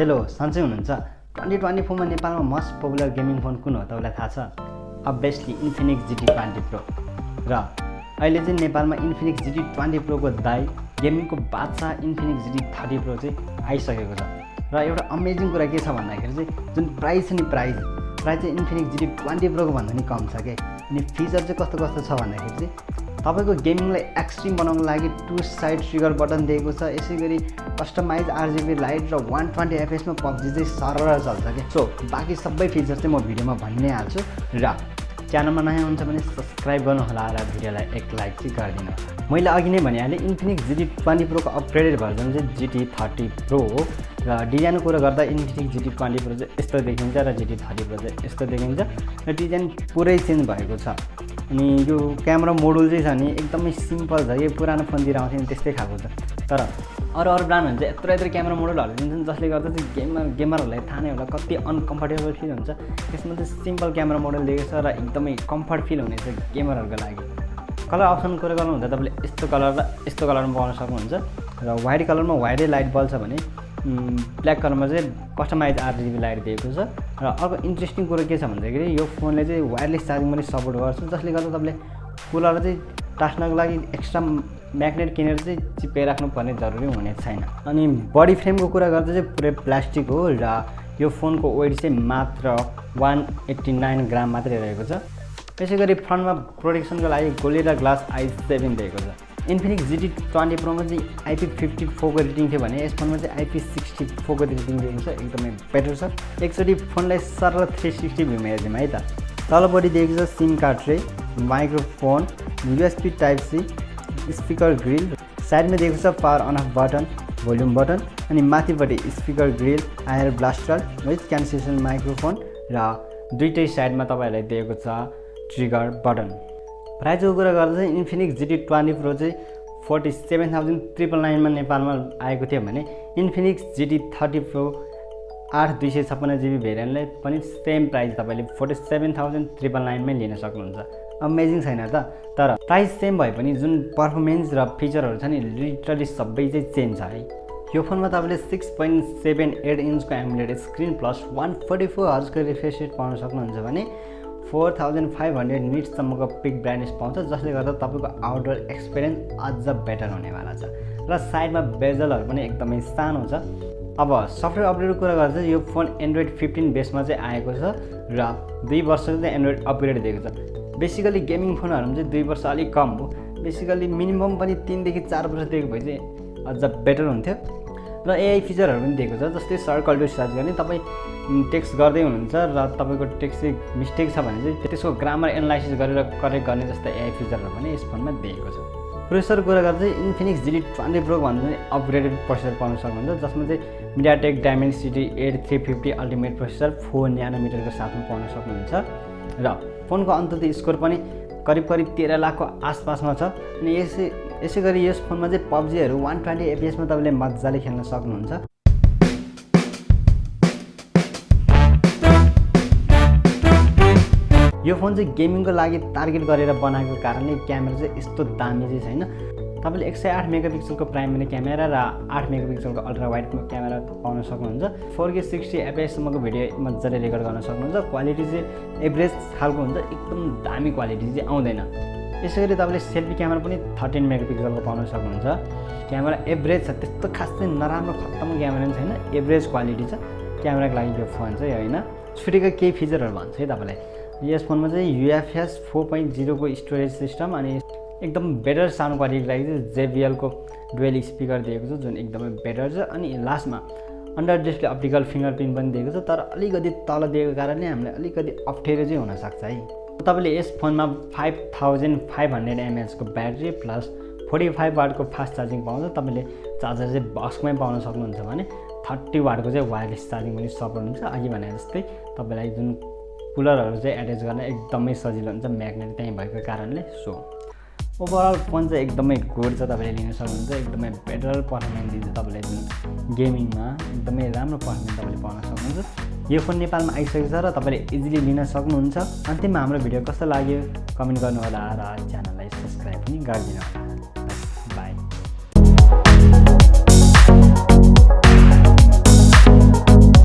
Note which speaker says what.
Speaker 1: hello सन्चै हुनुहुन्छ 2024 मा नेपालमा मोस्ट पपुलर गेमिङ फोन कुन हो तपाईलाई थाहा छ अभियसली इन्फिनिक्स GT20 Pro र अहिले चाहिँ नेपालमा इन्फिनिक्स GT20 Pro को दाइ गेमिङको बादशाह इन्फिनिक्स GT30 Pro चाहिँ आइसकेको छ र एउटा अमेजिङ कुरा के छ भन्दाखेरि चाहिँ जुन प्राइस छ नि प्राइस चाहिँ इन्फिनिक्स GT20 Pro को भन्दा नि कम छ के अनि फिचर चाहिँ कस्तो कस्तो छ भन्दाखेरि चाहिँ तपाईको गेमिङलाई एक्सट्रिम बनाउनको लागि 2 साइड ट्रिगर बटन दिएको छ यसैगरी कस्टमाइज RGB लाइट र 120 FPS मा PUBG चाहिँ सरर चल्छ के सो बाकी सबै फिचर चाहिँ म भिडियोमा भन्ने हाल्छु र च्यानलमा नयाँ हुन्छ भने सब्स्क्राइब गर्नु होला र भिडियोलाई एक लाइक चाहिँ गरिदिनु मैले अघि नै भनिहालेँ इन्फिनिक्स GT20 Pro को अपग्रेडेड भर्जन चाहिँ GT30 Pro हो र डिजाइनको कुरा गर्दा इन्फिनिक्स GT20 Pro चाहिँ यस्तो देखिन्छ र GT30 Pro चाहिँ यस्तो देखिन्छ र डिजाइन पुरै चेन्ज भएको छ अनि यो क्यामेरा मोडुल चाहिँ छ नि एकदमै सिम्पल छ यो पुरानो फोनतिर आउँथ्यो नि त्यस्तै खालको छ तर अरू ब्रान्डहरु चाहिँ यत्रो क्यामेरा मोडलहरु दिन्छन् जसले गर्दा चाहिँ गेमरहरुलाई थाहा नै होला कति अनकम्फर्टेबल फिल हुन्छ यसमा चाहिँ सिम्पल क्यामेरा मोडल दिएको छ र एकदमै कम्फर्ट फिल हुनेछ गेमरहरुको लागि कलर अप्सन कुरा गर्नु हुँदा तपाईले यस्तो कलर र यस्तो कलरमा पाउन सक्नुहुन्छ र व्हाइट कलरमा व्हाइटै लाइट बल्ब छ भने ब्ल्याक कलरमा चाहिँ कस्टमाइज RGB लाइट दिएको छ र अर्को इन्ट्रेस्टिङ कुरा के छ भन्दाखेरि यो फोनले चाहिँ वायरलेस चार्जिङ पनि सपोर्ट गर्छ जसले गर्दा तपाईले कुलर चाहिँ टास्नको लागि एक्स्ट्रा म्याग्नेट किनेर चाहिँ चिप्काइ राख्नु पर्ने जरुरी हुने छैन अनि बडी फ्रेमको कुरा गर्दा चाहिँ पुरै प्लास्टिक हो र यो फोनको वेट चाहिँ मात्र 189 ग्राम मात्रै रहेको छ त्यसैगरी फ्रन्टमा प्रोटेक्सनको लागि गोरिल्ला ग्लास i7 दिएको छ इन्फिनिक्स GT20 Pro मा चाहिँ IP54 को रेटिङ थियो भने यस फोनमा चाहिँ IP64 को रेटिङ दिएको छ एकदमै बेटर छ एकचोटी फोनलाई सरल 360 भ्यू हेर्दिम है त तलपट्टि दिएको छ SIM card tray microphone USB type C speaker grill साइडमा दिएको छ power on off button volume button अनि माथिपट्टि speaker grill air blaster noise cancellation microphone र दुईटै साइडमा तपाईहरुलाई दिएको छ ट्रिगर बटन प्राइसको कुरा गर्दा चाहिँ इन्फिनिक्स GT20 Pro चाहिँ 47,999 मा नेपालमा आएको थियो भने इन्फिनिक्स GT30 Pro 8/256GB भेरिएन्टले पनि सेम प्राइस तपाईले 47,999 मै लिन सक्नुहुन्छ अमेजिङ छैन त तर प्राइस सेम भए पनि जुन परफर्मेन्स र फिचरहरु छ नि लिटरली सबै चाहिँ चेन्ज छ है यो फोनमा तपाईले 6.78 इन्चको एमोलेड स्क्रिन प्लस 144 हर्ज को रिफ्रेश रेट पाउन सक्नुहुन्छ भने 4500 निट्स सम्मको पिक ब्राइटनेस पाउँछ जसले गर्दा तपाईको आउटडोर एक्सपिरियन्स अझ बेटर हुनेवाला छ र साइडमा बेजलहरु पनि एकदमै सानो छ अब सफ्टवेयर अपडेटको कुरा गर्दा यो फोन एन्ड्रोइड 15 बेसमा चाहिँ आएको छ र 2 वर्षको चाहिँ एन्ड्रोइड अपग्रेड दिएको छ बेसिकली गेमिङ फोनहरुमा चाहिँ 2 वर्ष अलि कम हो बेसिकली मिनिमम पनि 3 देखि 4 वर्ष दिएको भए चाहिँ अझ बेटर हुन्थ्यो र AI फिचरहरु पनि दिएको छ जस्तै सर्च कल टु सर्च गर्ने तपाई टेक्स्ट गर्दै हुनुहुन्छ र तपाईको टेक्स्ट चाहिँ मिस्टेक छ भने चाहिँ त्यसको ग्रामर एनालाइसिस गरेर करेक्ट गर्ने जस्ता AI फिचरहरु पनि यस फोनमा दिएको छ प्रोसेसरको कुरा गर्दा चाहिँ इन्फिनिक्स GT20 Pro भन्दा चाहिँ अपग्रेडेड प्रोसेसर पाउन सक्नुहुन्छ जसमा चाहिँ MediaTek Dimensity 8350 अल्टिमेट प्रोसेसर 4 न्यानोमिटरको साथमा पाउन सक्नुहुन्छ र फोनको अन्ततः स्कोर पनि करिब 13 लाखको आसपासमा छ अनि यसैगरी यस फोनमा चाहिँ PUBG हरु 120 FPS मा तपाईले मज्जाले खेल्न सक्नुहुन्छ यो फोन चाहिँ गेमिङको लागि टार्गेट गरेर बनाएको कारणले क्यामेरा चाहिँ यस्तो दामी चाहिँ छैन तपाईले 108 मेगापिक्सलको प्राइमरी क्यामेरा र 8 मेगापिक्सलको अल्ट्रा वाइड क्यामेरा पाउन सक्नुहुन्छ 4K 60 FPS सम्मको भिडियो मज्जाले रेकर्ड गर्न सक्नुहुन्छ क्वालिटी चाहिँ एभरेज खालको हुन्छ एकदम दामी क्वालिटी चाहिँ आउँदैन यसैगरी तपाईले सेल्फी क्यामेरा पनि 13 मेगापिक्सलको पाउन सक्नुहुन्छ क्यामेरा एभरेज छ त्यस्तो खासै नराम्रो खत्तम क्यामेरा पनि छैन एभरेज क्वालिटी छ क्यामेराको लागि यो फोन चाहिँ हैन छुटेको केही फिचरहरु भन्छ है तपाईलाई यस फोनमा चाहिँ UFS 4.0 को स्टोरेज सिस्टम अनि एकदम बेटर साउन्ड क्वालिटीको लागि चाहिँ JBL को डुअल स्पिकर दिएको छ जुन एकदमै बेटर छ अनि लास्टमा अन्डर डिस्प्ले अप्टिकल फिंगरप्रिन्ट पनि दिएको छ तर अलिकति तल दिएको कारणले हामीलाई अलिकति अप्ठ्यारो चाहिँ हुन सक्छ है तपाईले यस फोनमा 5500 mAh को ब्याट्री प्लस 45 वाट को फास्ट चार्जिङ पाउँछ तपाईले चार्जर चाहिँ बक्समै पाउन सक्नुहुन्छ भने 30 वाट को चाहिँ वायरलेस चार्जिङ पनि सपोर्ट हुन्छ अघि भने जस्तै तपाईलाई जुन कुलरहरु चाहिँ एट्याच गर्न एकदमै सजिलो हुन्छ म्याग्नेट त्यही भएको कारणले सो ओभरअल फोन चाहिँ एकदमै गुड छ तपाईले लिन सक्नुहुन्छ एकदमै बेटर परफर्मेन्स दिन्छ तपाईले जुन गेमिङमा एकदमै राम्रो परफर्मेन्स तपाईले पाउन सक्नुहुन्छ यो फोन नेपालमा आइसकेको छ र तपाईले इजिली लिन सक्नुहुन्छ अन्तिममा हाम्रो भिडियो कस्तो लाग्यो कमेन्ट गर्नु होला र च्यानललाई सब्स्क्राइब पनि गरिदिनु होला